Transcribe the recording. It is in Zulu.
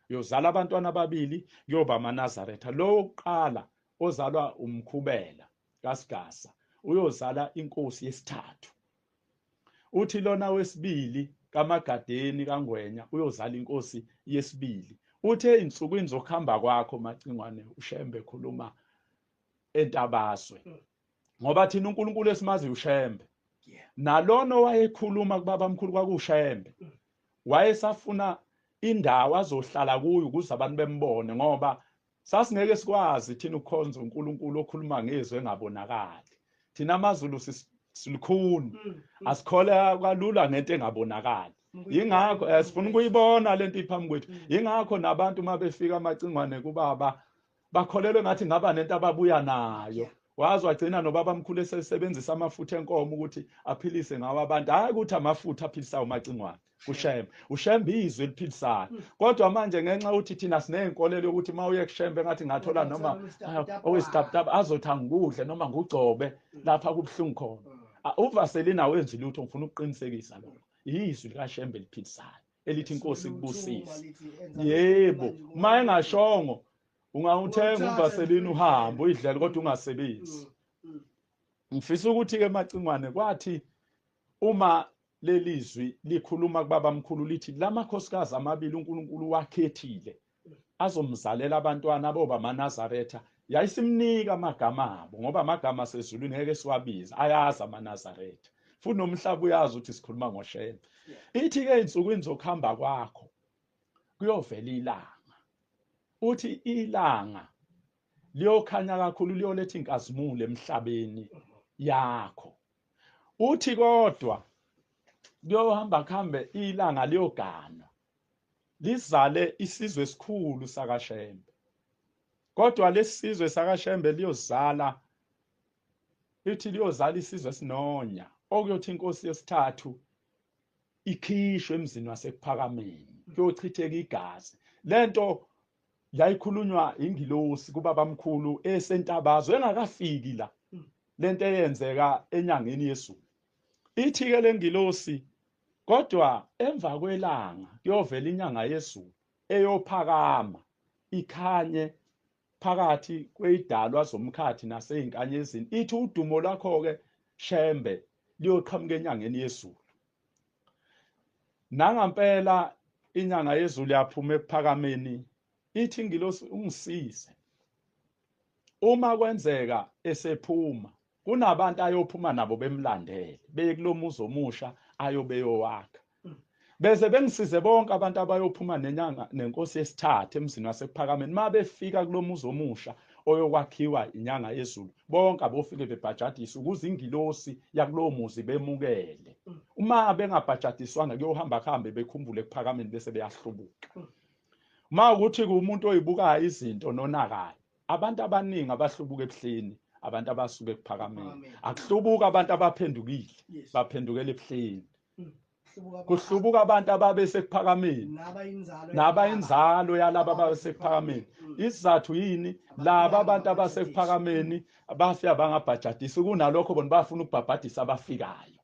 Uyozala abantwana ababili, kuyoba amaNazaretha. Lo wokuqala ozalwa umkhubela kaSigasa uyozala inkosi yesithathu. Uthi lona wesibili kaMagadeni kaNgwenya uyozala inkosi yesibili. Uthe ezinsukwini zokuhamba kwakho Macingwane uShembe khuluma entabazwe. Ngoba thina uNkulunkulu esimazi uShembe. Nalona owayekhuluma kubaba mkhulu kwakuShembe. Wayesafuna indawo azohlala kuyo ukuze abantu bembone, ngoba sasingeke sikwazi thina ukukhonza uNkulunkulu okhuluma ngezwi engabonakali. Thina amaZulu silukhuni, asikhole kalula ngento engabonakali. Yingakho sifuna ukuyibona lento iphambi kwethu. Yingakho nabantu uma befika amacingwane kubaba bakholelwe ngathi ngaba nento ababuya nayo. Waze wagcina nobaba mkhulu esesebenzisa amafutha enkomo ukuthi aphilise ngawo abantu. Hayi ukuthi amafutha aphilisayo uMacingwane kuShembe, uShembe izwi eliphilisayo. Kodwa manje ngenxa yokuthi thina siney'nkolelo yokuthi uma uye kuShembe ngathi ngathola noma okuyisitaputapu azothi angikudle noma ngugcobe lapha kubuhlungu khona. Uvaselina awenzi lutho, ngifuna ukuqinisekisa lokho. Izwi likaShembe eliphilisayo elithi inkosi ikubusise. Yebo, uma engashongo ungawuthenga uvaselina uhambe uyidlele kodwa ungasebenzi. Ngifisa ukuthi ke Macingwane kwathi uma lelizwi likhuluma kubaba mkhulu lithi lamakhosikazi amabili uNkulunkulu wakhethile azomzalela abantwana aboba amaNazaretha, yayisimnika amagama abo ngoba amagama asezulwini ngeke siwabize, ayazi amaNazaretha futhi nomhlaba uyazi ukuthi sikhuluma ngoShembe. Ithi ke ezinsukwini zokuhamba kwakho kuyovela ilanga, uthi ilanga liyokhanya kakhulu, liyoletha inkazimulo emhlabeni yakho. Uthi kodwa kuyohamba kuhambe ilanga liyoganwa lizale isizwe esikhulu sakaShembe, kodwa lesizwe sakaShembe liyozala, ithi liyozala isizwe esinonya okuyothi inkosi yesithathu ikhishwe emzini wasekuphakameni, kuyochitheka igazi. Lento yayikhulunywa ingilosi kubaba mkhulu esentabazwe engakafiki la lento eyenzeka enyangeni yezulu. Ithi ke lengilosi kodwa emva kwelanga kuyovela inyanga yezulu eyophakama ikhanye phakathi kweyidalwa zomkhathi naseyinkanyezini. Ithi udumo lwakho ke Shembe liyoqhamuka enyangeni yezulu. Nangampela inyanga yezulu yaphuma ekuphakameni, ithi ingilosi ungisize. Uma kwenzeka esephuma kunabantu ayophuma nabo bemlandele beye kulomuzi omusha ayobeyowakha, bese bengisize bonke abantu abayophuma nenyanga nenkosi yesithathu emzini wasekuphakameni. Uma befika kulomuzi omusha oyokwakhiwa inyanga yezulu, bonke abofike bebhajadiswe ukuze ingilosi yakulowo muzi bemukele. Uma bengabhajadiswanga kuyohamba kuhambe bekhumbule ekuphakameni bese beyahlubuka. Uma ukuthi umuntu oyibukayo izinto nonakayo, abantu abaningi abahlubuka ebuhleni, abantu abasuka ekuphakameni. Akuhlubuka abantu abaphendukile, baphendukela ebuhleni. Kuhlubuka abantu ababesekuphakameni nabayinzalo yalaba ababesekuphakameni. Isizathu yini? Laba abantu abasekuphakameni bafika bangabhajadisi, kunalokho bona bafuna ukubhabhadisa abafikayo.